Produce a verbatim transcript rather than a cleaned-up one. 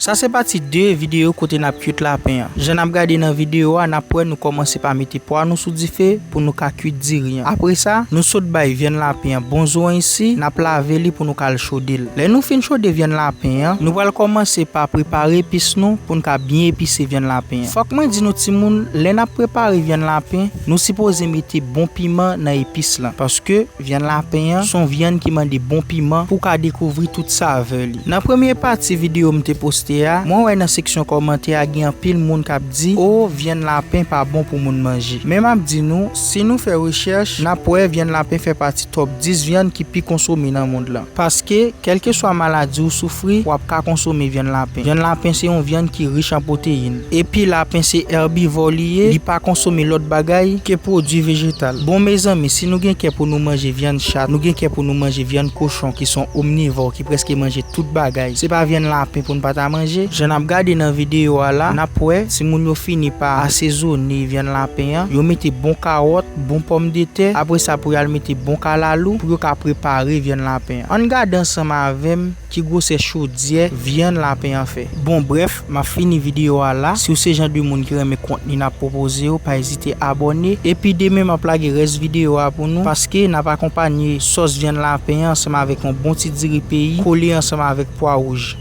Sa se pati de videyo kote n ap kwit lapen an. Jan n ap gade nan videyo a, n ap wè nou kòmanse pa mete pwa nou sou dife pou nou ka kwit diri an. Apre sa, nou sot bay vyann lapen an bon zwen isi, n ap lave li pou nou ka al chode l. Lè nou fin chode vyann lapen an, nou pral kòmanse pa prepare epis nou pou n ka byen epise vyann lapen an. Fòk mwen di nou timoun, lè n ap prepare vyann lapen, nou sipoze mete bon piman nan epis lan, paske vyann lapen an se yon vyann ki mande bon piman pou w ka dekouvri tout savè li. Nan premye pati videyo m te poste a, mwen wè nan seksyon kòmantè a gen anpil moun k ap di, "O, vyann lapen pa bon pou moun manje." Men m ap di nou, si nou fè rechèch, n ap wè vyann lapen fè pati top dis vyann ki pi konsome nan mond lan. Paske, kèlkeswa maladi ou soufri, w ap ka konsome vyann lapen. Vyann lapen se yon vyann ki rich an pwoteyin. Epi lapen se èbivò li ye, li pa konsome lòt bagay ke pwodui vejetal. Bon, mezanmi, si nou gen kè pou nou manje vyann chat, nou gen kè pou nou manje vyann kochon ki se yon omnivò ki prèske manje tout bagay, se pa vyann lapen pou n pa ta manje? Jan n ap gade nan videyo a la, n ap wè timoun yo fini pa asezone vyann lapen an, yo mete bon kawòt, bon pòmdetè, apre sa pou y al mete bon kalalou pou yo ka prepare vyann lapen an. Ann gade ansanm avè m ki gwosè chodyè vyann lapen an fè. Bon, brèf, m ap fini videyo a la. Si w se jan de moun ki renmen kontni n ap pwopoze yo, pa ezite abòne. Epi demen m ap lage rès videyo a pou nou, paske n ap akonpanye sòs vyann lapen an ansanm avèk yon bon ti diri peyi kole ansanm avèk pwa wouj.